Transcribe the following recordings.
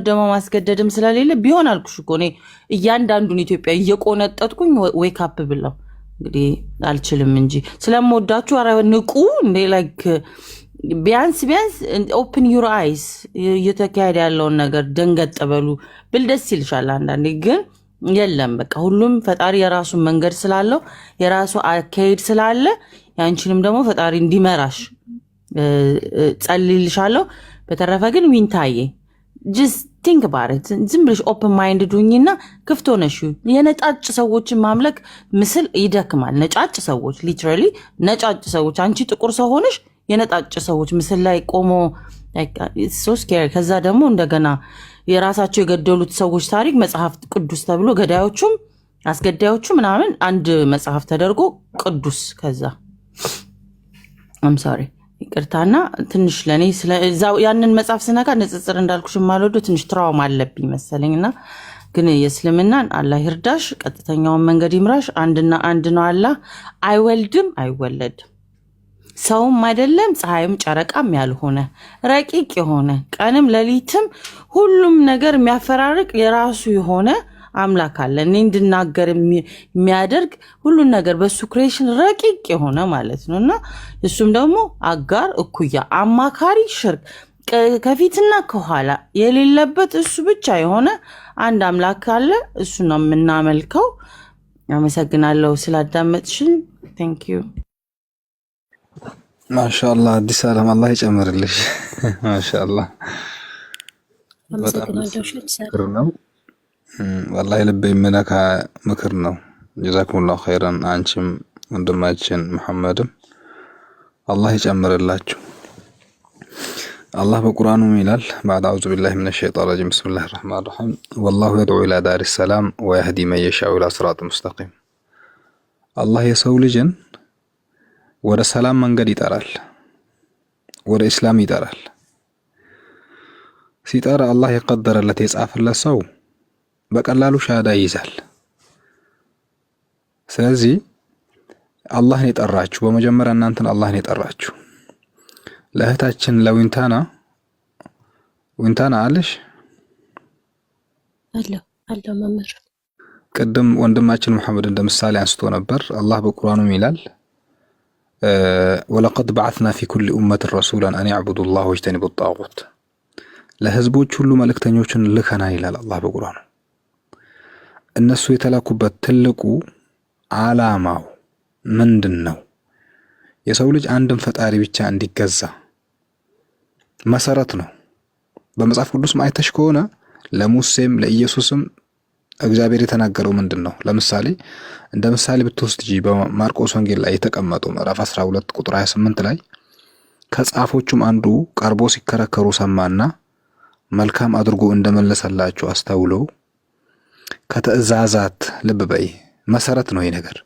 ደግሞ ማስገደድም ስለሌለ ቢሆን አልኩሽ እኮ እኔ እያንዳንዱን ኢትዮጵያ እየቆነጠጥኩኝ wake up ብለው እንግዲህ አልችልም እንጂ ስለምወዳችሁ፣ ኧረ ንቁ እንዴ! Like ቢያንስ ቢያንስ open your eyes፣ እየተካሄደ ያለውን ነገር ደንገጥ በሉ ብል ደስ ይልሻል። አንዳንዴ ግን የለም፣ በቃ ሁሉም ፈጣሪ የራሱን መንገድ ስላለው፣ የራሱ አካሄድ ስላለ፣ ያንቺንም ደግሞ ፈጣሪ እንዲመራሽ ጸልይልሻለሁ። በተረፈ ግን ዊንታዬ just think about it። ዝም ብለሽ open mind ሁኚና ክፍት ሆነሽ የነጫጭ ሰዎችን ማምለክ ምስል ይደክማል። ነጫጭ ሰዎች፣ literally ነጫጭ ሰዎች፣ አንቺ ጥቁር ሰው ሆነሽ የነጫጭ ሰዎች ምስል ላይ ቆሞ so scary። ከዛ ደግሞ እንደገና የራሳቸው የገደሉት ሰዎች ታሪክ መጽሐፍ ቅዱስ ተብሎ ገዳዮቹም አስገዳዮቹ ምናምን አንድ መጽሐፍ ተደርጎ ቅዱስ። ከዛ I'm sorry፣ ይቅርታና ትንሽ ለእኔ ያንን መጽሐፍ ስነካ ንጽጽር እንዳልኩሽ የማልወደው ትንሽ trauma አለብኝ መሰለኝ። እና ግን የእስልምናን አላህ ይርዳሽ፣ ቀጥተኛውን መንገድ ይምራሽ። አንድና አንድ ነው። አላህ አይወልድም አይወለድም፣ ሰውም አይደለም፣ ፀሐይም ጨረቃም ያልሆነ፣ ረቂቅ የሆነ፣ ቀንም ሌሊትም ሁሉም ነገር የሚያፈራርቅ የራሱ የሆነ አምላክ አለ። እኔ እንድናገር የሚያደርግ፣ ሁሉን ነገር በሱ creation ረቂቅ የሆነ ማለት ነው። እና እሱም ደግሞ አጋር፣ እኩያ፣ አማካሪ፣ ሽርክ ከፊትና ከኋላ የሌለበት እሱ ብቻ የሆነ አንድ አምላክ አለ። እሱ ነው የምናመልከው። አመሰግናለሁ ስላዳመጥሽን። Thank you። ማሻአላህ አዲስ ዓለም፣ አላህ ይጨምርልሽ። ማሻአላህ በጣም ደስ አመሰግናለሁ። የሚል ሸምሰ ምክር ነው። ወላሂ ልብ የሚነካ ምክር ነው። ጀዛኩሙላሁ ኸይረን። አንቺም ወንድማችን መሐመድም አላህ ይጨምርላችሁ። አላህ በቁርአኑ ይላል بعد أعوذ بالله من الشيطان الرجيم بسم الله الرحمن الرحيم والله يدعو إلى دار السلام ويهدي من يشاء إلى صراط مستقيم። አላህ የሰው ልጅን ወደ ሰላም መንገድ ይጠራል፣ ወደ ኢስላም ይጠራል። ሲጠራ አላህ የቀደረለት፣ የጻፈለት ሰው በቀላሉ ሻሃዳ ይይዛል። ስለዚህ አላህን የጠራችሁ፣ በመጀመሪያ እናንተን አላህን የጠራችሁ ለእህታችን ለዊንታና፣ ዊንታና አለሽ? አለሁ አለሁ መምህር። ቅድም ወንድማችን መሐመድ እንደ ምሳሌ አንስቶ ነበር። አላህ በቁርአኑም ይላል ولقد بعثنا في كل أمة رسولا أن اعبدوا الله واجتنبوا الطاغوت፣ ለህዝቦች ሁሉ መልእክተኞችን ልከናል ይላል አላህ በቁርአኑ። እነሱ የተላኩበት ትልቁ ዓላማው ምንድን ነው? የሰው ልጅ አንድን ፈጣሪ ብቻ እንዲገዛ መሰረት ነው። በመጽሐፍ ቅዱስ አይተሽ ከሆነ ለሙሴም ለኢየሱስም እግዚአብሔር የተናገረው ምንድን ነው? ለምሳሌ እንደ ምሳሌ ብትወስጂ በማርቆስ ወንጌል ላይ የተቀመጠው ምዕራፍ 12 ቁጥር 28 ላይ ከጻፎቹም አንዱ ቀርቦ ሲከራከሩ ሰማና መልካም አድርጎ እንደመለሰላቸው አስተውሎ ከትእዛዛት፣ ልብ በይ፣ መሰረት ነው ይህ ነገር፣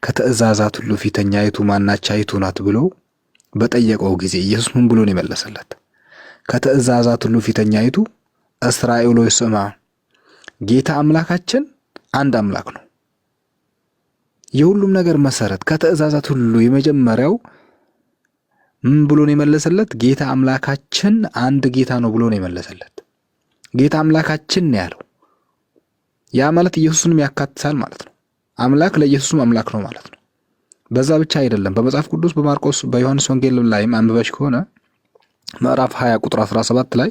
ከትእዛዛት ሁሉ ፊተኛይቱ ማናቻይቱ ናት ብሎ በጠየቀው ጊዜ ኢየሱስ ምን ብሎ ነው የመለሰለት? ከትእዛዛት ሁሉ ፊተኛይቱ እስራኤል ሆይ ስማ፣ ጌታ አምላካችን አንድ አምላክ ነው። የሁሉም ነገር መሰረት ከትእዛዛት ሁሉ የመጀመሪያው ምን ብሎ ነው የመለሰለት? ጌታ አምላካችን አንድ ጌታ ነው ብሎ ነው የመለሰለት። ጌታ አምላካችን ነው ያለው። ያ ማለት ኢየሱስንም ያካትታል ማለት ነው። አምላክ ለኢየሱስም አምላክ ነው ማለት ነው። በዛ ብቻ አይደለም። በመጽሐፍ ቅዱስ በማርቆስ፣ በዮሐንስ ወንጌል ላይም አንብበሽ ከሆነ ምዕራፍ 20 ቁጥር 17 ላይ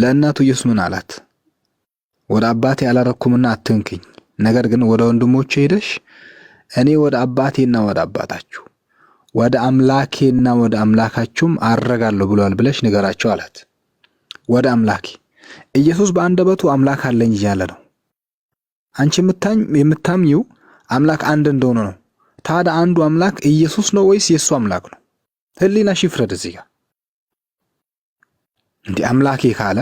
ለእናቱ ኢየሱስ ምን አላት? ወደ አባቴ አላረግኩምና አትንኪኝ፣ ነገር ግን ወደ ወንድሞቼ ሄደሽ እኔ ወደ አባቴና ወደ አባታችሁ፣ ወደ አምላኬና ወደ አምላካችሁም አረጋለሁ ብሏል ብለሽ ንገራቸው አላት። ወደ አምላኬ፣ ኢየሱስ በአንደበቱ አምላክ አለኝ እያለ ነው። አንቺ የምታምኚው አምላክ አንድ እንደሆነ ነው። ታዲያ አንዱ አምላክ ኢየሱስ ነው ወይስ የእሱ አምላክ ነው? ህሊናሽ ይፍረድ እዚህ ጋር። እንዲህ አምላኬ ካለ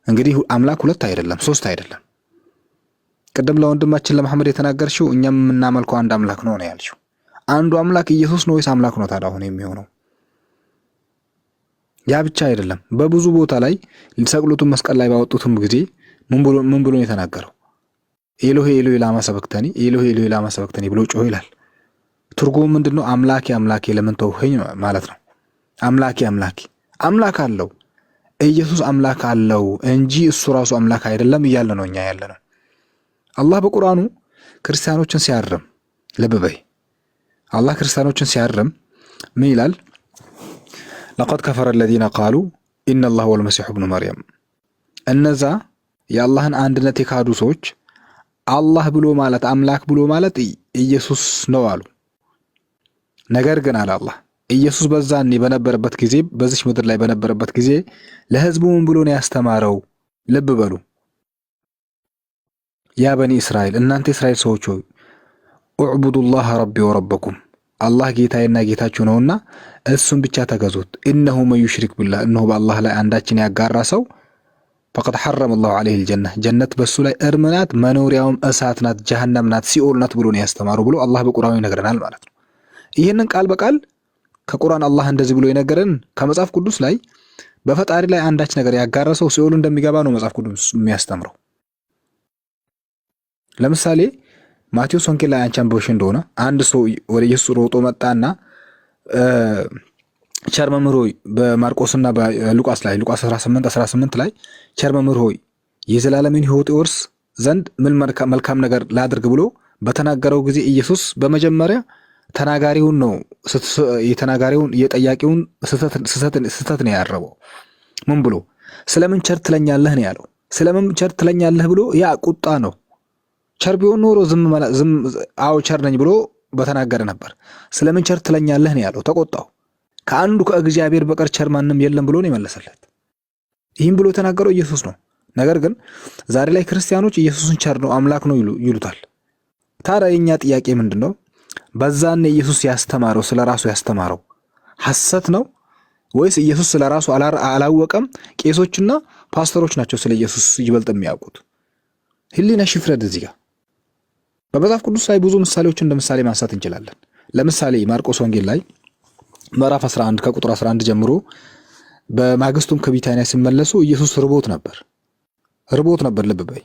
እንግዲህ አምላክ ሁለት አይደለም፣ ሶስት አይደለም። ቅድም ለወንድማችን ለመሐመድ የተናገርሽው እኛም የምናመልከው አንድ አምላክ ነው ነው ያልሽው። አንዱ አምላክ ኢየሱስ ነው ወይስ አምላክ ነው ታዲያ አሁን የሚሆነው? ያ ብቻ አይደለም። በብዙ ቦታ ላይ ሊሰቅሉትም መስቀል ላይ ባወጡትም ጊዜ ምን ብሎ ነው የተናገረው? ኤሎሄ ኤሎሄ ላማ ሰበክተኒ፣ ኤሎሄ ኤሎሄ ላማ ሰበክተኒ ብሎ ጮኸ ይላል። ትርጉሙ ምንድን ነው? አምላኬ አምላኬ ለምን ተውኸኝ ማለት ነው። አምላኬ አምላኬ፣ አምላክ አለው። ኢየሱስ አምላክ አለው እንጂ እሱ ራሱ አምላክ አይደለም እያለ ነው እኛ ያለ ነው። አላህ በቁርአኑ ክርስቲያኖችን ሲያርም፣ ልብ በይ፣ አላህ ክርስቲያኖችን ሲያርም ምን ይላል? لقد كفر الذين قالوا إن الله هو المسيح ابن مريم። እነዛ የአላህን አንድነት የካዱ ሰዎች አላህ ብሎ ማለት፣ አምላክ ብሎ ማለት ኢየሱስ ነው አሉ። ነገር ግን አለ አላህ፣ ኢየሱስ በዛኔ በነበረበት ጊዜ፣ በዚች ምድር ላይ በነበረበት ጊዜ ለህዝቡ ምን ብሎ ነው ያስተማረው? ልብ በሉ። يا بني إسرائيل፣ እናንተ የእስራኤል ሰዎች ሆይ፣ اعبدوا الله ربي وربكم፣ አላህ ጌታዬና ጌታችሁ ነውና እሱን ብቻ ተገዙት። إنه من يشرك بالله፣ እነሆ በአላህ ላይ አንዳችን ያጋራ ሰው፣ فقد حرم الله عليه الجنة፣ ጀነት በሱ ላይ እርም ናት፣ መኖሪያውም እሳት ናት፣ ጀሃነም ናት፣ ሲኦል ናት ብሎ ነው ያስተማሩ ብሎ አላህ በቁርአኑ ይነግረናል ማለት ነው። ይህንን ቃል በቃል ከቁርአን አላህ እንደዚህ ብሎ የነገረን፣ ከመጽሐፍ ቅዱስ ላይ በፈጣሪ ላይ አንዳች ነገር ያጋራ ሰው ሲኦል እንደሚገባ ነው መጽሐፍ ቅዱስ የሚያስተምረው። ለምሳሌ ማቴዎስ ወንጌል ላይ አንቺ አንብበሽ እንደሆነ አንድ ሰው ወደ ኢየሱስ ሮጦ መጣና ቸር መምህር ሆይ፣ በማርቆስና በሉቃስ ላይ፣ ሉቃስ 18 18 ላይ፣ ቸር መምህር ሆይ፣ የዘላለምን ሕይወት እወርስ ዘንድ ምን መልካም ነገር ላድርግ ብሎ በተናገረው ጊዜ ኢየሱስ በመጀመሪያ ተናጋሪውን ነው፣ የተናጋሪውን፣ የጠያቂውን ስህተት ነው ያረመው። ምን ብሎ? ስለምን ቸር ትለኛለህ ነው ያለው። ስለምን ቸር ትለኛለህ ብሎ ያ ቁጣ ነው። ቸር ቢሆን ኖሮ ዝም፣ አዎ ቸር ነኝ ብሎ በተናገረ ነበር። ስለምን ቸር ትለኛለህ ነው ያለው። ተቆጣው። ከአንዱ ከእግዚአብሔር በቀር ቸር ማንም የለም ብሎ ነው የመለሰለት። ይህም ብሎ የተናገረው ኢየሱስ ነው። ነገር ግን ዛሬ ላይ ክርስቲያኖች ኢየሱስን ቸር ነው፣ አምላክ ነው ይሉታል። ታዲያ የእኛ ጥያቄ ምንድን ነው? በዛኔ ኢየሱስ ያስተማረው፣ ስለ ራሱ ያስተማረው ሐሰት ነው ወይስ ኢየሱስ ስለ ራሱ አላወቀም? ቄሶችና ፓስተሮች ናቸው ስለ ኢየሱስ ይበልጥ የሚያውቁት። ህሊናሽ ይፍረድ እዚህ ጋር። በመጽሐፍ ቅዱስ ላይ ብዙ ምሳሌዎችን እንደ ምሳሌ ማንሳት እንችላለን። ለምሳሌ ማርቆስ ወንጌል ላይ ምዕራፍ 11 ከቁጥር 11 ጀምሮ፣ በማግስቱም ከቢታንያ ሲመለሱ ኢየሱስ ርቦት ነበር። ርቦት ነበር። ልብ በይ።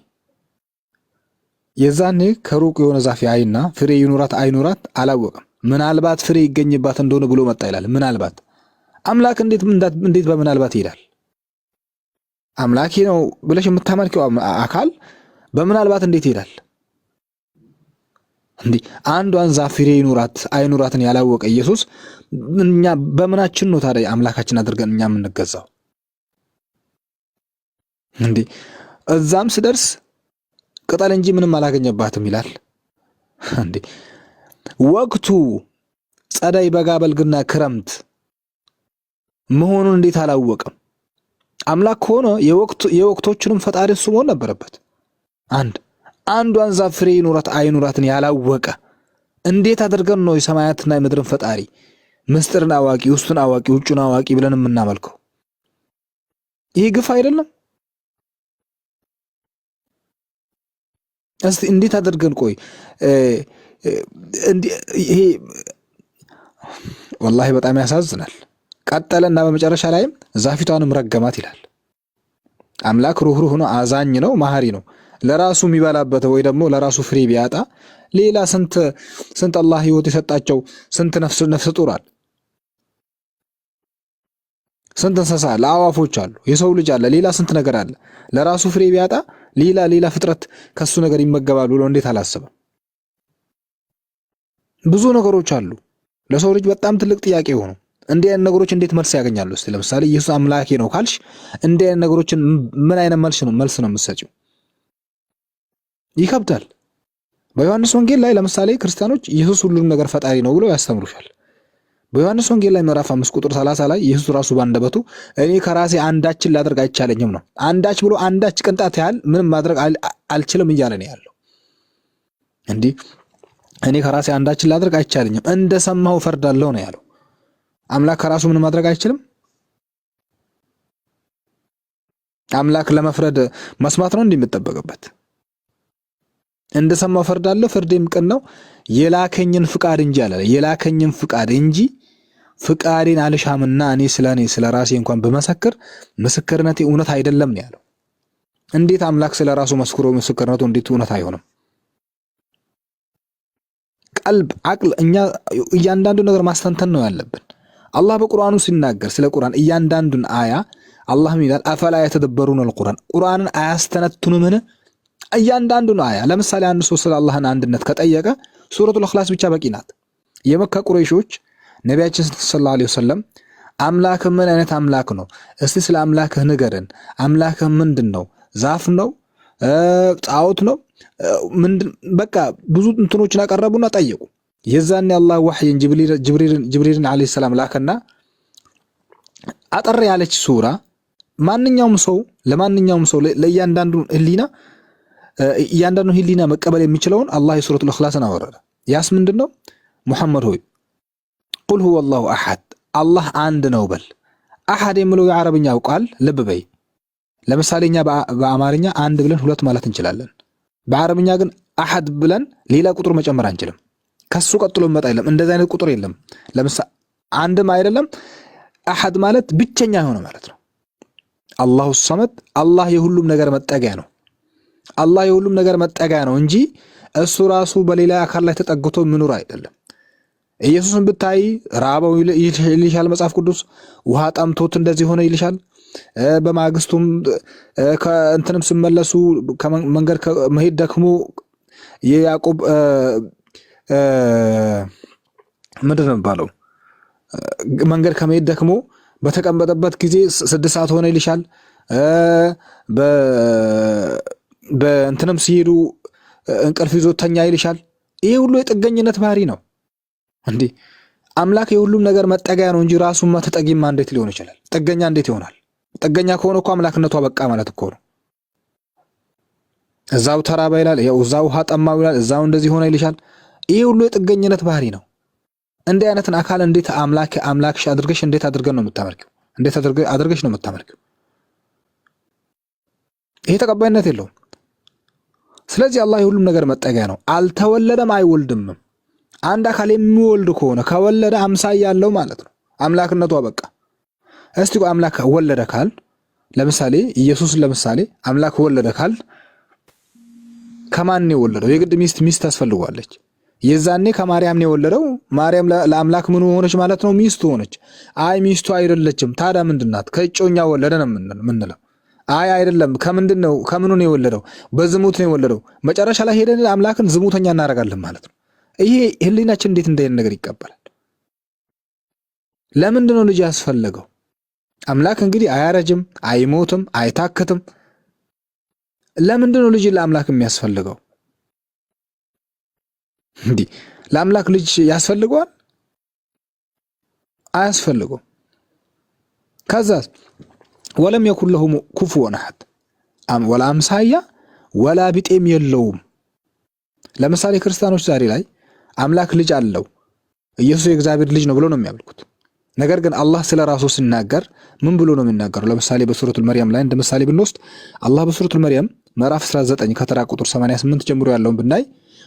የዛኔ ከሩቅ የሆነ ዛፍ ያይና ፍሬ ይኑራት አይኑራት አላወቅም። ምናልባት ፍሬ ይገኝባት እንደሆነ ብሎ መጣ ይላል። ምናልባት፣ አምላክ እንዴት በምናልባት ይሄዳል? አምላኬ ነው ብለሽ የምታመልኪው አካል በምናልባት እንዴት ይሄዳል? እንዲህ አንዷን ዛፍ ፍሬ ይኑራት አይኑራትን ያላወቀ ኢየሱስ እኛ በምናችን ነው ታዲያ አምላካችን አድርገን እኛ የምንገዛው? እንዲህ እዛም ስደርስ ቅጠል እንጂ ምንም አላገኘባትም ይላል። እንዴ፣ ወቅቱ ጸደይ፣ በጋ፣ በልግና ክረምት መሆኑን እንዴት አላወቅም? አምላክ ከሆነ የወቅቶቹንም ፈጣሪ እሱ መሆን ነበረበት። አንዷን ዛፍ ፍሬ ይኑራት አይኑራትን ያላወቀ እንዴት አድርገን ነው የሰማያትና የምድርን ፈጣሪ፣ ምስጢርን አዋቂ፣ ውስጡን አዋቂ፣ ውጩን አዋቂ ብለን የምናመልከው? ይህ ግፍ አይደለም? እስቲ እንዴት አድርገን፣ ቆይ፣ ይሄ ወላሂ በጣም ያሳዝናል። ቀጠለና በመጨረሻ ላይም ዛፊቷንም ረገማት ይላል። አምላክ ሩህሩህ ነው፣ አዛኝ ነው፣ መሀሪ ነው። ለራሱ የሚበላበት ወይ ደግሞ ለራሱ ፍሬ ቢያጣ ሌላ ስንት ስንት አላህ ህይወት የሰጣቸው ስንት ነፍስ ጡር አለ፣ ስንት እንስሳ አለ፣ አዋፎች አሉ፣ የሰው ልጅ አለ፣ ሌላ ስንት ነገር አለ። ለራሱ ፍሬ ቢያጣ ሌላ ሌላ ፍጥረት ከሱ ነገር ይመገባል ብሎ እንዴት አላሰበም? ብዙ ነገሮች አሉ። ለሰው ልጅ በጣም ትልቅ ጥያቄ የሆኑ እንዲህ አይነት ነገሮች እንዴት መልስ ያገኛሉ? እስቲ ለምሳሌ ኢየሱስ አምላኬ ነው ካልሽ እንዲህ አይነት ነገሮችን ምን አይነት መልስ ነው የምትሰጪው? ይከብዳል። በዮሐንስ ወንጌል ላይ ለምሳሌ ክርስቲያኖች ኢየሱስ ሁሉንም ነገር ፈጣሪ ነው ብለው ያስተምሩሻል። በዮሐንስ ወንጌል ላይ ምዕራፍ 5 ቁጥር 30 ላይ ኢየሱስ ራሱ ባንደበቱ እኔ ከራሴ አንዳችን ላደርግ አይቻለኝም ነው። አንዳች ብሎ አንዳች ቅንጣት ያህል ምንም ማድረግ አልችልም እያለ ነው ያለው። እንዲህ እኔ ከራሴ አንዳችን ላደርግ አይቻለኝም፣ እንደሰማሁ እፈርዳለሁ ነው ያለው። አምላክ ከራሱ ምን ማድረግ አይችልም። አምላክ ለመፍረድ መስማት ነው እንዲህ የሚጠበቅበት? እንደሰማው ፈርዳለሁ፣ ፍርዴም ቅን ነው፣ የላከኝን ፍቃድ እንጂ አለ፣ የላከኝን ፍቃድ እንጂ ፍቃዴን አልሻምና እኔ ስለ እኔ ስለ ራሴ እንኳን ብመሰክር ምስክርነቴ እውነት አይደለም ነው ያለው። እንዴት አምላክ ስለ ራሱ መስክሮ ምስክርነቱ እንዴት እውነት አይሆንም? ቀልብ፣ አቅል፣ እኛ እያንዳንዱ ነገር ማስተንተን ነው ያለብን። አላህ በቁርአኑ ሲናገር ስለ ቁርአን እያንዳንዱን አያ አላህ ምን ይላል? أفلا يتدبرون القرآن፣ ቁርአንን አያስተነትኑምን? እያንዳንዱን አያ ለምሳሌ አንድ ሰው ስለ አላህን አንድነት ከጠየቀ ሱረቱል ኢኽላስ ብቻ በቂ ናት። የመካ ቁረይሾች ነቢያችን صلى الله عليه وسلم አምላክህ ምን አይነት አምላክ ነው? እስቲ ስለ አምላክህ ንገረን። አምላክህ ምንድን ነው? ዛፍ ነው? ጣዖት ነው? ምንድን? በቃ ብዙ እንትኖችን አቀረቡና ጠየቁ። የዛኔ አላህ ወሕይን ጅብሪልን عليه السلام ላከና አጠር ያለች ሱራ ማንኛውም ሰው ለማንኛውም ሰው ለእያንዳንዱ ህሊና እያንዳንዱ ህሊና መቀበል የሚችለውን አላህ የሱረቱል ኢኽላስን አወረደ። ያስ ምንድን ነው? ሙሐመድ ሆይ قل هو الله أحد፣ አላህ አንድ ነው በል። أحد የሚለው የዓረብኛው ቃል ልብ በይ። ለምሳሌ እኛ በአማርኛ አንድ ብለን ሁለት ማለት እንችላለን። በዓረብኛ ግን أحد ብለን ሌላ ቁጥር መጨመር አንችልም። ከሱ ቀጥሎ መጣ የለም። እንደዚህ አይነት ቁጥር የለም። ለምሳሌ አንድም አይደለም። أحد ማለት ብቸኛ የሆነ ማለት ነው። الله الصمد፣ አላህ የሁሉም ነገር መጠጊያ ነው። አላህ የሁሉም ነገር መጠጊያ ነው እንጂ እሱ ራሱ በሌላ አካል ላይ ተጠግቶ ምኑር አይደለም። ኢየሱስን ብታይ ራበው ይልሻል መጽሐፍ ቅዱስ። ውሃ ጠምቶት እንደዚህ ሆነ ይልሻል። በማግስቱም ከእንትንም ስመለሱ መንገድ መሄድ ደክሞ የያዕቆብ ምንድን ነው የሚባለው መንገድ ከመሄድ ደክሞ በተቀመጠበት ጊዜ 6 ሰዓት ሆነ ይልሻል። በእንትንም ሲሄዱ እንቅልፍ ይዞ ተኛ ይልሻል። ይሄ ሁሉ የጥገኝነት ባህሪ ነው። እንዲህ አምላክ የሁሉም ነገር መጠጊያ ነው እንጂ ራሱማ ተጠጊማ እንዴት ሊሆን ይችላል? ጥገኛ እንዴት ይሆናል? ጥገኛ ከሆነ እኮ አምላክነቷ በቃ ማለት እኮ ነው። እዛው ተራባ ይላል፣ ያው እዛው ውሃ ጠማው ይላል፣ እዛው እንደዚህ ሆነ ይልሻል። ይሄ ሁሉ የጥገኝነት ባህሪ ነው። እንዲህ አይነትን አካል እንዴት አምላክ አምላክሽ አድርገሽ እንዴት አድርገን ነው የምታመልኪው? እንዴት አድርገሽ ነው የምታመልኪው? ይሄ ተቀባይነት የለውም። ስለዚህ አላህ የሁሉም ነገር መጠጊያ ነው። አልተወለደም አይወልድምም። አንድ አካል የሚወልድ ከሆነ ከወለደ አምሳያ ያለው ማለት ነው። አምላክነቱ አበቃ። እስቲ ቆይ አምላክ ወለደ ካል ለምሳሌ ኢየሱስ ለምሳሌ አምላክ ወለደ ካል ከማን ነው የወለደው? የግድ ሚስት ሚስት ታስፈልጓለች። የዛኔ ከማርያም ነው የወለደው። ማርያም ለአምላክ ምኑ ሆነች ማለት ነው? ሚስቱ ሆነች። አይ ሚስቱ አይደለችም። ታዲያ ምንድናት? ከእጮኛ ወለደ ነው የምንለው። አይ አይደለም። ከምንድን ነው ከምኑ ነው የወለደው? በዝሙት ነው የወለደው። መጨረሻ ላይ ሄደን አምላክን ዝሙተኛ እናደርጋለን ማለት ነው። ይሄ ህሊናችን እንዴት እንደዚህ ነገር ይቀበላል? ለምንድን ነው ልጅ ያስፈለገው? አምላክ እንግዲህ አያረጅም፣ አይሞትም፣ አይታክትም። ለምንድን ነው ልጅ ለአምላክ የሚያስፈልገው? እንዲህ ለአምላክ ልጅ ያስፈልገዋል? አያስፈልገውም። ከዛ ولم يكن له كفوا أحد ወላ አምሳያ ወላ ቢጤም የለውም። ለምሳሌ ክርስቲያኖች ዛሬ ላይ አምላክ ልጅ አለው ኢየሱስ የእግዚአብሔር ልጅ ነው ብሎ ነው የሚያመልኩት። ነገር ግን አላህ ስለ ራሱ ሲናገር ምን ብሎ ነው የሚናገረው? ለምሳሌ በሱረቱል መርያም ላይ እንደ ምሳሌ ብንወስድ አላህ በሱረቱል መርያም ምዕራፍ 19 ከተራ ቁጥር 88 ጀምሮ ያለውን ብናይ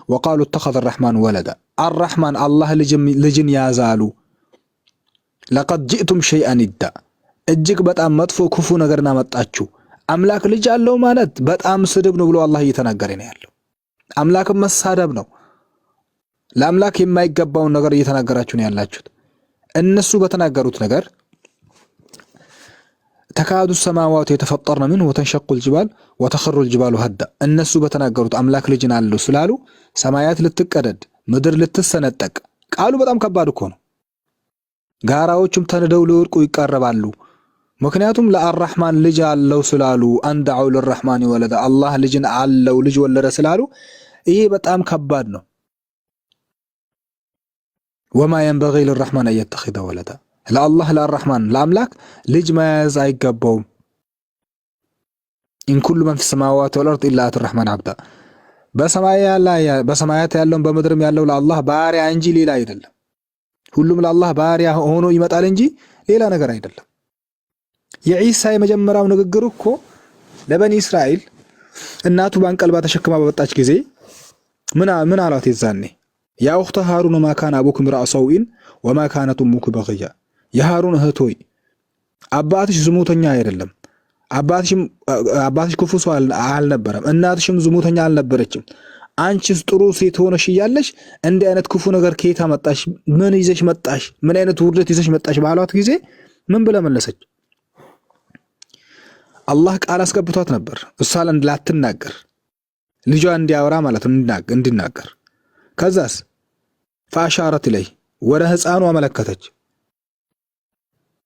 وقالوا اتخذ الرحمن ولدا አራሕማን አላህ ልጅን ያዛሉ። لقد جئتم شيئا إدا እጅግ በጣም መጥፎ ክፉ ነገርን አመጣችሁ። አምላክ ልጅ አለው ማለት በጣም ስድብ ነው ብሎ አላህ እየተናገረ ነው ያለው። አምላክን መሳደብ ነው። ለአምላክ የማይገባውን ነገር እየተናገራችሁ ነው ያላችሁት። እነሱ በተናገሩት ነገር تكاد السماوات يتفطرن منه وتنشق الجبال وتخر الجبال هدا። እነሱ በተናገሩት አምላክ ልጅን አለው ስላሉ ሰማያት ልትቀደድ፣ ምድር ልትሰነጠቅ። ቃሉ በጣም ከባድ እኮ ነው። ጋራዎቹም ተንደው ሊወድቁ ይቃረባሉ። ምክንያቱም ለአራሕማን ልጅ አለው ስላሉ أن دعوا للرحمن ولدا አላህ ልጅን አለው ልጅ ወለደ ስላሉ ይሄ በጣም ከባድ ነው። وما ينبغي للرحمن أن يتخذ ولدا ለአላህ ለአራሕማን ለአምላክ ልጅ መያዝ አይገባውም። إن كل من في السماوات والأرض إلا آتي الرحمن عبدا በሰማያት ያለውን በምድርም ያለው ለአላህ ባሪያ እንጂ ሌላ አይደለም። ሁሉም ለአላህ ባሪያ ሆኖ ይመጣል እንጂ ሌላ ነገር አይደለም። የዒሳ የመጀመሪያው ንግግር እኮ ለበኒ እስራኤል እናቱ በአንቀልባ ተሸክማ በመጣች ጊዜ ምን አሏት? የዛኔ يا أخت هارون ما كان أبوك امرأ سوء وما كانت أمك بغيا፣ የሃሩን እህት ሆይ አባትሽ ዝሙተኛ አይደለም፣ አባትሽ ክፉ ሰው አልነበረም፣ እናትሽም ዝሙተኛ አልነበረችም። አንቺስ ጥሩ ሴት ሆነሽ እያለሽ እንዲህ አይነት ክፉ ነገር ከየት አመጣሽ? ምን ይዘሽ መጣሽ? ምን አይነት ውርደት ይዘሽ መጣሽ? ባሏት ጊዜ ምን ብላ መለሰች? አላህ ቃል አስገብቷት ነበር እሷ ላትናገር ልጇ እንዲያወራ ማለት ነው እንዲናገር። ከዛስ فأشارت إليه ወደ ህፃኑ አመለከተች።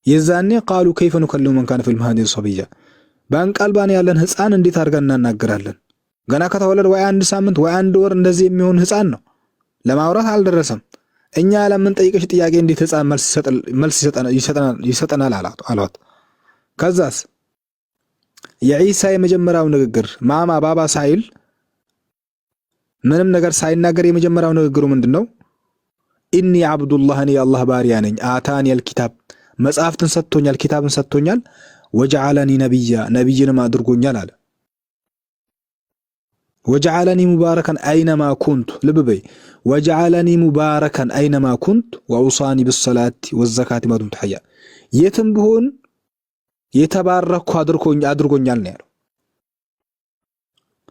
የዛኔ قالوا كيف نكلم من كان في المهد صبيا በአንቀልባን ያለን ህፃን እንዴት አድርገን እናናገራለን? ገና ከተወለደ ወይ አንድ ሳምንት ወይ አንድ ወር እንደዚህ የሚሆን ህፃን ነው፣ ለማውራት አልደረሰም። እኛ ለምንጠይቅሽ ጥያቄ እንዴት ህፃን መልስ ይሰጠናል አሏት። ከዛስ የዒሳ የመጀመሪያው ንግግር ማማ ባባ ሳይል ምንም ነገር ሳይናገር የመጀመሪያው ንግግሩ ምንድን ነው? إني عبد الله እኔ የአላህ ባሪያ ነኝ። آتاني الكتاب መጽሐፍትን ሰጥቶኛል፣ ኪታብን ሰጥቶኛል። وجعلني نبيا ነቢይንም አድርጎኛል አለ። وجعلني مباركا أين ما كنت፣ ልብ በይ። وجعلني مباركا أين ما كنت وأوصاني بالصلاة والزكاة ما دمت حيا፣ የትም ብሆን የተባረኩ አድርጎኛል ነው ያለው።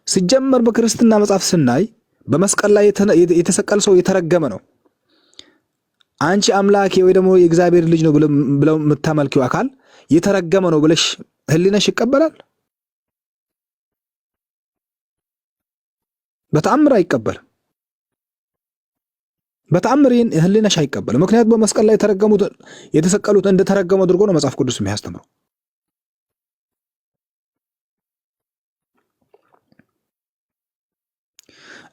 ሲጀመር በክርስትና መጽሐፍ ስናይ በመስቀል ላይ የተሰቀለ ሰው የተረገመ ነው። አንቺ አምላኬ ወይ ደግሞ የእግዚአብሔር ልጅ ነው ብለው የምታመልኪው አካል የተረገመ ነው ብለሽ ህሊነሽ ይቀበላል? በተአምር አይቀበልም። በተአምር ህሊነሽ አይቀበልም። ምክንያቱም በመስቀል ላይ የተረገሙት የተሰቀሉት እንደተረገሙ አድርጎ ነው መጽሐፍ ቅዱስ የሚያስተምረው።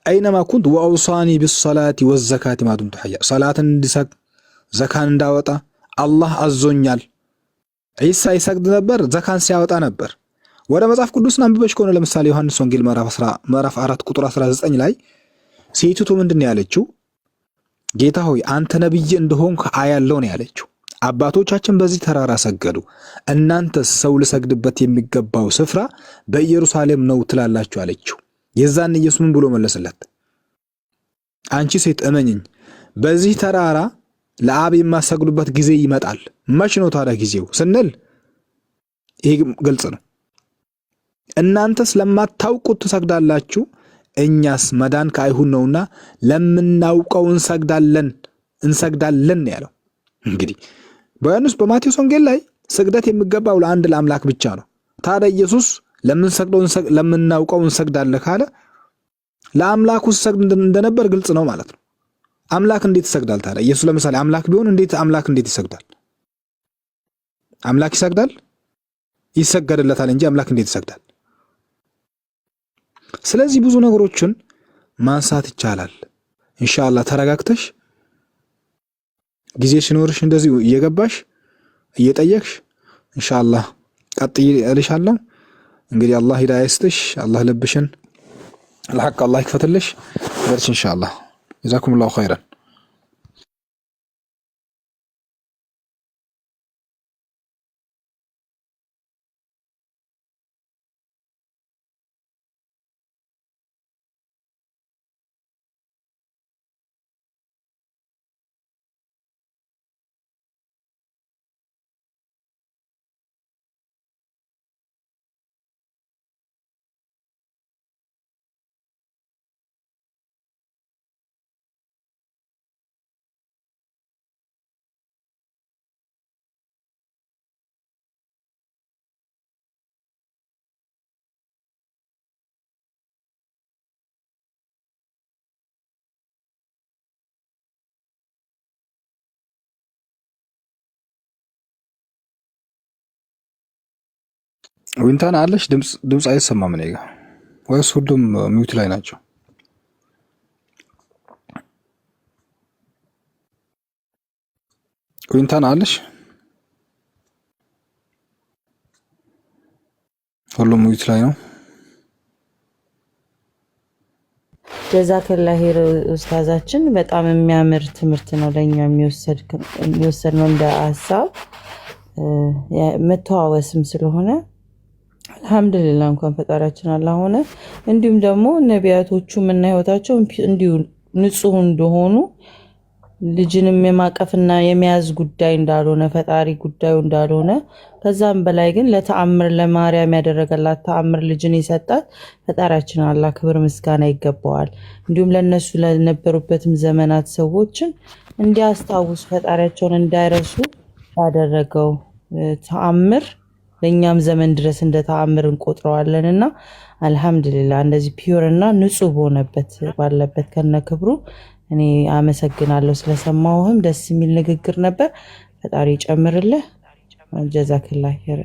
أين ما كنت وأوصاني بالصلاة والزكاة ما دمت حيا፣ ሰላትን እንድሰግድ ዘካን እንዳወጣ አላህ አዞኛል። ዒሳ ይሰግድ ነበር፣ ዘካን ሲያወጣ ነበር። ወደ መጽሐፍ ቅዱስን አንብበሽ ከሆነ ለምሳሌ ዮሐንስ ወንጌል ምዕራፍ 4 ቁጥር 19 ላይ ሴቲቱ ምንድን ነው ያለችው? ጌታ ሆይ አንተ ነቢይ እንደሆንክ አያለው ነው ያለችው። አባቶቻችን በዚህ ተራራ ሰገዱ፣ እናንተ ሰው ልሰግድበት የሚገባው ስፍራ በኢየሩሳሌም ነው ትላላችሁ አለችው። የዛን ኢየሱስ ምን ብሎ መለሰላት? አንቺ ሴት እመኝኝ፣ በዚህ ተራራ ለአብ የማሰግዱበት ጊዜ ይመጣል። መች ነው ታዲያ ጊዜው ስንል ይሄ ግልጽ ነው። እናንተስ ለማታውቁት ትሰግዳላችሁ፣ እኛስ መዳን ከአይሁድ ነውና ለምናውቀው እንሰግዳለን እንሰግዳለን ያለው እንግዲህ በዮሐንስ በማቴዎስ ወንጌል ላይ ስግደት የሚገባው ለአንድ ለአምላክ ብቻ ነው። ታዲያ ኢየሱስ ለምንሰግደው ለምናውቀው እንሰግዳለን ካለ ለአምላኩ ሲሰግድ እንደነበር ግልጽ ነው ማለት ነው። አምላክ እንዴት ይሰግዳል ታዲያ? ኢየሱስ ለምሳሌ አምላክ ቢሆን እንዴት አምላክ እንዴት ይሰግዳል? አምላክ ይሰግዳል? ይሰገድለታል እንጂ አምላክ እንዴት ይሰግዳል? ስለዚህ ብዙ ነገሮችን ማንሳት ይቻላል። ኢንሻአላህ ተረጋግተሽ ጊዜ ሲኖርሽ እንደዚሁ እየገባሽ እየጠየቅሽ ኢንሻአላህ ቀጥይ እልሻለሁ። እንግዲህ አላህ ሂዳያ ይስጥሽ። አላህ ልብሽን ለሐቅ አላህ ይክፈትልሽ። በርቺ ኢንሻአላህ። جزاكم الله خيرا። ዊንታን አለሽ? ድምፅ አይሰማም እኔ ጋ ወይስ ሁሉም mute ላይ ናቸው? ዊንታን አለሽ? ሁሉም mute ላይ ነው። جزاك الله خير ኡስታዛችን፣ በጣም የሚያምር ትምህርት ነው ለእኛ የሚወሰድ ነው እንደ ሀሳብ መተዋወስም ስለሆነ አልሐምዱሊላ እንኳን ፈጣሪያችን አላህ ሆነ። እንዲሁም ደግሞ ነቢያቶቹ እና ህይወታቸው እንዲሁ ንጹህ እንደሆኑ ልጅንም የማቀፍና የመያዝ ጉዳይ እንዳልሆነ፣ ፈጣሪ ጉዳዩ እንዳልሆነ፣ ከዛም በላይ ግን ለተአምር ለማርያም ያደረገላት ተአምር ልጅን የሰጣት ፈጣሪያችን አላህ ክብር ምስጋና ይገባዋል። እንዲሁም ለእነሱ ለነበሩበትም ዘመናት ሰዎችን እንዲያስታውሱ፣ ፈጣሪያቸውን እንዳይረሱ ያደረገው ተአምር ለእኛም ዘመን ድረስ እንደ ተአምር እንቆጥረዋለን። እና አልሐምዱሊላ እንደዚህ pure እና ንጹህ በሆነበት ባለበት ከነ ክብሩ እኔ አመሰግናለሁ። ስለሰማሁህም ደስ የሚል ንግግር ነበር። ፈጣሪ ይጨምርልህ። ጀዛክላ ኸይር።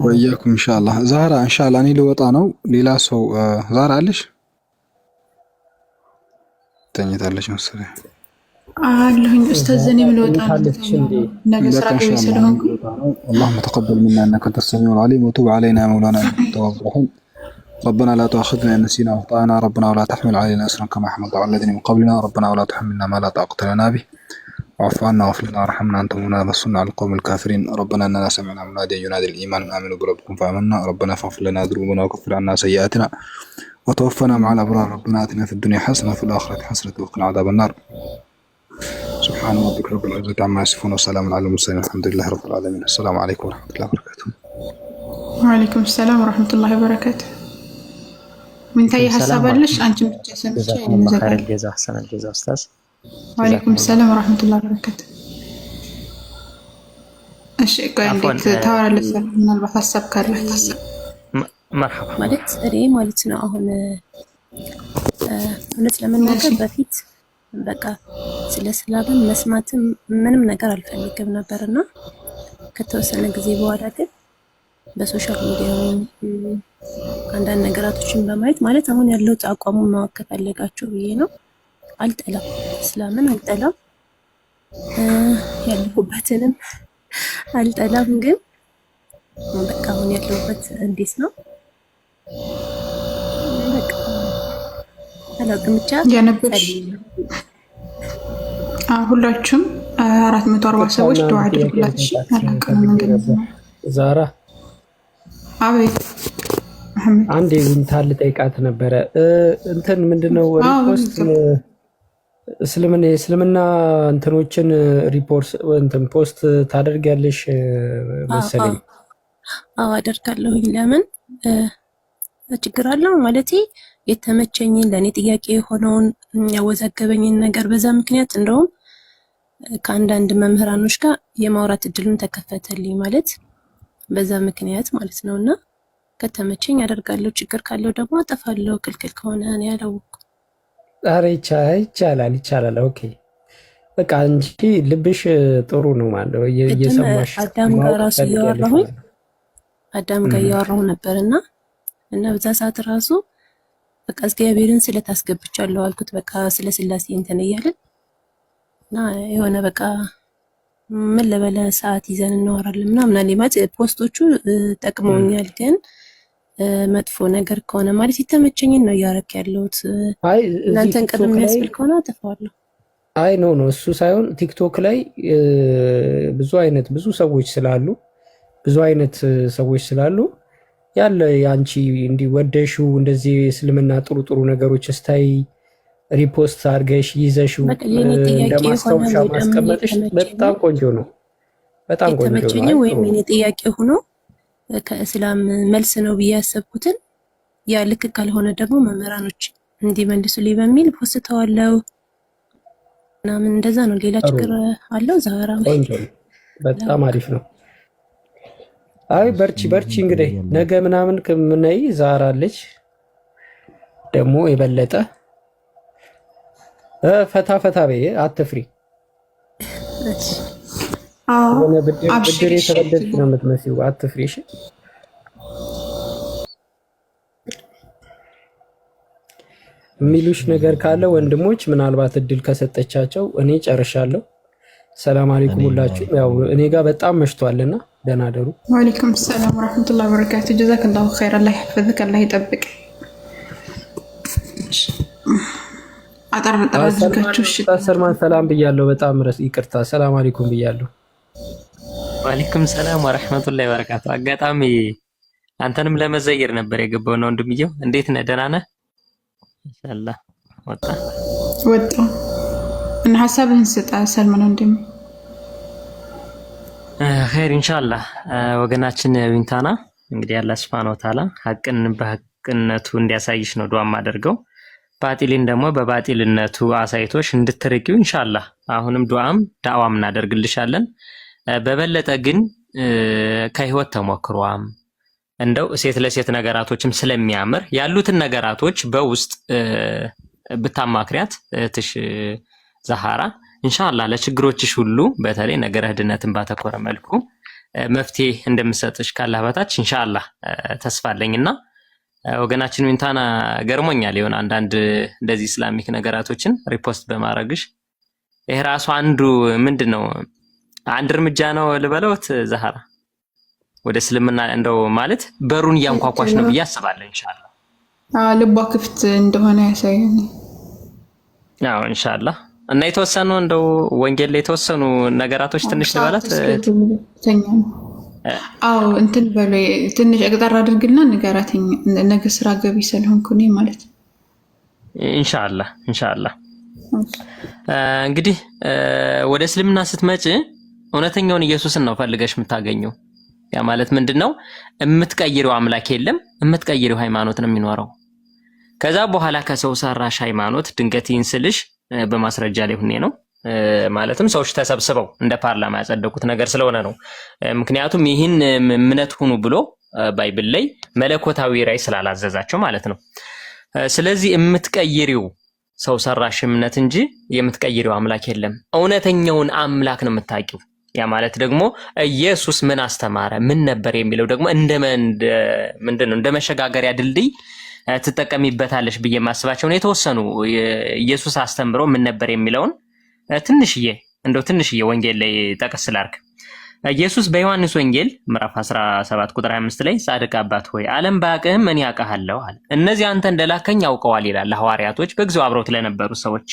ወኢያኩም ኢንሻአላህ። ዛህራ፣ ኢንሻአላህ እኔ ልወጣ ነው። ሌላ ሰው፣ ዛህራ አለሽ? ተኝታለች መሰለኝ። አለሁኝ ኡስታዝ፣ እኔም ልወጣ ነው። ተኝታለች እንዴ? ነገ ስራ በቃ ገቢ ኢንሻአላህ እኔ ስለሆንኩ ልወጣ ነው። اللهم تقبل منا انك انت السميع العليم وتب علينا يا مولانا انك التواب الرحيم. ربنا لا تؤاخذنا إن نسينا وأخطأنا. ربنا ولا تحمل علينا إصرا كما حملت على الذين من قبلنا. ربنا ولا تحملنا ما لا طاقة لنا به. واعف عنا واغفر لنا وارحمنا، أنت مولانا فانصرنا على القوم الكافرين. ربنا إننا سمعنا مناديا ينادي للإيمان أن آمنوا بربكم فآمنا. ربنا فاغفر لنا ذنوبنا وكفر عنا سيئاتنا وتوفنا مع الأبرار. ربنا آتنا في الدنيا حسنة وفي الآخرة حسنة وقنا عذاب النار. سبحان ربك رب العزة عما يصفون وسلام على المرسلين، الحمد لله رب العالمين. السلام عليكم ورحمة الله وبركاته. ወአለይኩም ሰላም ወረሕመቱላሂ ወበረካቱ። ምንታይ ወአለይኩም ሀሳብ ሰላም አለሽ? ወረሕመቱላህ። አንቺን ብቻ ሰምቼ ጀዛኩም ላሁ ኸይረል እንዘጋለን። ጀዛ፣ አሕሰነል ጀዛ ኡስታዝ። ወአለይኩም ጀዛኩም ላሁ። ሰላም ወረሕመቱላሂ ወበረካቱ። እሺ ቆይ አፍዋን እንዴት ታወራለህ? ምናልባት ሀሳብ ካለ። መርሐባ። ማለት እኔ ማለት ነው አሁን እውነት ለመናገር በፊት በቃ ስለ እስላምም መስማትም ምንም ነገር አልፈልግም ነበር። እና ከተወሰነ ጊዜ በኋላ ግን በ social media አንዳንድ ነገራቶችን በማየት፣ ማለት አሁን ያለሁት አቋሙን ማወቅ ከፈለጋችሁ ብዬ ነው። አልጠላም፣ እስላምን አልጠላም፣ ያለሁበትንም አልጠላም። ግን በቃ አሁን ያለሁበት እንዴት ነው፣ በቃ አላውቅም ብቻ። ያነበብሽ ሁላችሁም 440 ሰዎች ዱዓ አድርጉላት። እሺ አላውቅም ፈልጌ መንገድ ነበር። ዛራ። አቤት መሐመድ። አንድ የዊንታ ልጠይቃት ነበረ። እንትን ምንድነው repost እስልምና የእስልምና እንትኖችን ሪፖርት እንትን post ታደርጊያለሽ መሰለኝ። አዎ አደርጋለሁኝ። ለምን ችግር አለው? ማለቴ የተመቸኝን፣ ለእኔ ጥያቄ የሆነውን፣ ያወዛገበኝን ነገር። በዛ ምክንያት እንደውም ከአንዳንድ መምህራኖች ጋር የማውራት እድሉን ተከፈተልኝ፣ ማለት በዛ ምክንያት ማለት ነው። እና ከተመቸኝ አደርጋለሁ። ችግር ካለው ደግሞ አጠፋለሁ። ክልክል ከሆነ እኔ አላወኩም። ኧረ ይቻላል ይቻላል። Okay በቃ እንጂ ልብሽ ጥሩ ነው ማለት ነው። ቅድም እየሰማሽ አዳም ጋር ማወቅ ራሱ ትፈልጊያለሽ እያወራሁኝ ማለት ነው። አዳም ጋር እያወራሁ ነበር እና በዛ ሰዓት ራሱ በቃ እግዚአብሔርን ስለት አስገብቻለሁ አልኩት። በቃ ስለ ስላሴ እንትን እያለን እና የሆነ በቃ ምን ለበለ ሰዓት ይዘን እናወራለን ምናምን አለኝ። ማለት post ኦቹ ጠቅመውኛል፣ ግን መጥፎ ነገር ከሆነ፣ ማለት የተመቸኝን ነው እያደረክ ያለሁት። አይ እዚህ እናንተን ቅር ቲክቶክ ላይ የሚያስብል ከሆነ አጠፋዋለሁ። አይ no no እሱ ሳይሆን ቲክቶክ ላይ ብዙ አይነት ብዙ ሰዎች ስላሉ፣ ብዙ አይነት ሰዎች ስላሉ ያለ የአንቺ እንዲህ ወደሽው እንደዚህ እስልምና ጥሩ ጥሩ ነገሮች ስታይ repost አድርገሽ ይዘሽው በቃ የኔ እንደ ጥያቄ የሆነ ማስታወሻ ወይ ደግሞ ማስቀመጥሽ የተመቸኝ በጣም ቆንጆ ነው። በጣም ቆንጆ ነው። የተመቸኝ አይ ጥሩ ወይም ነው። የኔ ጥያቄ ሆኖ ከእስላም መልስ ነው ብዬ ያሰብኩትን፣ ያ ልክ ካልሆነ ደግሞ መምህራኖች እንዲመልሱልኝ በሚል ፖስተዋለው ምናምን፣ እንደዛ ነው። ሌላ ጥሩ ችግር ነው። አለው ዛህራ? ቆንጆ ነው። በጣም አሪፍ ነው። አይ በርቺ በርቺ። እንግዲህ ነገ ምናምን ከምናይ ዛራ አለች ደግሞ የበለጠ ፈታ ፈታ በይ፣ አትፍሪ። የሆነ ብድር አብሽሪ። የተበደርሽ ነው የምትመስይው። አትፍሪ እሺ። የሚሉሽ ነገር ካለ ወንድሞች ምናልባት እድል ከሰጠቻቸው እኔ ጨርሻለሁ። ሰላም አለይኩም ሁላችሁም። ያው እኔ ጋር በጣም መሽቷልና ደህና ደሩ። ወአለይኩም ሰላም ወረሕመቱላሂ ወበረካቱ። ጀዛከላሁ ኸይር። አላህ ይሕፈዝክ፣ አላህ ይጠብቅ። አጠር አጠር አድርጋችሁ እሺ። ሰልማን ሰላም ብያለሁ። በጣም ይቅርታ። ሰላም አለይኩም ብያለሁ። ወአለይኩም ሰላም ወረሕመቱላሂ ወበረካቱ። አጋጣሚ አንተንም ለመዘየር ነበር የገባው ነው ወንድምየው። እንዴት ነህ? ደህና ነህ? ኢንሻአላህ። ወጣ ወጣ። እና ሀሳብህን ስጥ ሰልማን ወንድሜ። ኸይር ኢንሻአላህ። ወገናችን ዊንታና፣ እንግዲህ አላህ ሱብሃነሁ ወተዓላ ሀቅን በሀቅነቱ እንዲያሳይሽ ነው ዱዓ የማደርገው። ባጢልን ደግሞ በባጢልነቱ አሳይቶሽ እንድትርቂው ኢንሻአላህ አሁንም ዱዓም ዳዕዋም እናደርግልሻለን። በበለጠ ግን ከህይወት ተሞክሯም እንደው ሴት ለሴት ነገራቶችም ስለሚያምር ያሉትን ነገራቶች በውስጥ ብታማክሪያት እህትሽ ዛሃራ ኢንሻአላህ ለችግሮችሽ ሁሉ በተለይ ነገረ ድነትን ባተኮረ መልኩ መፍትሄ እንደምሰጥሽ ካላህ በታች ኢንሻአላህ ተስፋ አለኝና ወገናችን ዊንታና፣ ገርሞኛል። የሆነ አንዳንድ እንደዚህ Islamic ነገራቶችን repost በማድረግሽ ይሄ ራሱ አንዱ ምንድን ነው፣ አንድ እርምጃ ነው ልበለውት ዛሃራ፣ ወደ እስልምና እንደው ማለት በሩን እያንኳኳሽ ነው ብዬ አስባለሁ። ኢንሻአላህ። ልቧ ክፍት እንደሆነ ያሳያል። አዎ ኢንሻአላህ። እና የተወሰኑ እንደው ወንጌል ላይ የተወሰኑ ነገራቶች ትንሽ ልበላት። አዎ፣ እንትን በሎ፣ ትንሽ እቅጠር አድርግና ንገራትኝ። ነገ ስራ ገቢ ስለሆንኩ እኔ ማለት ነው። ኢንሻአላህ ኢንሻአላህ። እንግዲህ ወደ እስልምና ስትመጪ እውነተኛውን ኢየሱስን ነው ፈልገሽ የምታገኘው። ያ ማለት ምንድን ነው? የምትቀይሪው አምላክ የለም፣ የምትቀይሪው ሃይማኖት ነው የሚኖረው። ከዛ በኋላ ከሰው ሰራሽ ሃይማኖት ድንገት ይህን ስልሽ በማስረጃ ላይ ሁኔ ነው። ማለትም ሰዎች ተሰብስበው እንደ ፓርላማ ያጸደቁት ነገር ስለሆነ ነው። ምክንያቱም ይህን እምነት ሁኑ ብሎ Bible ላይ መለኮታዊ ራእይ ስላላዘዛቸው ማለት ነው። ስለዚህ የምትቀይሪው ሰው ሰራሽ እምነት እንጂ የምትቀይሪው አምላክ የለም። እውነተኛውን አምላክ ነው የምታውቂው። ያ ማለት ደግሞ ኢየሱስ ምን አስተማረ፣ ምን ነበር የሚለው ደግሞ እንደ ምንድን ነው እንደ መሸጋገሪያ ድልድይ ትጠቀሚበታለሽ ብዬ የማስባቸውን የተወሰኑ ኢየሱስ አስተምሮ ምን ነበር የሚለውን ትንሽዬ እንደው ትንሽዬ ወንጌል ላይ ጠቀስ ላርግ። ኢየሱስ በዮሐንስ ወንጌል ምዕራፍ 17 ቁጥር 25 ላይ "ጻድቅ አባት ሆይ፣ ዓለም ባያውቅህም እኔ አውቅሃለሁ" አለ። "እነዚህ አንተ እንደላከኝ አውቀዋል" ይላል ለሐዋርያቶች፣ በጊዜው አብረውት ለነበሩ ሰዎች።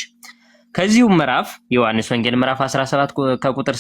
ከዚሁ ምዕራፍ ዮሐንስ ወንጌል ምዕራፍ 17 ከቁጥር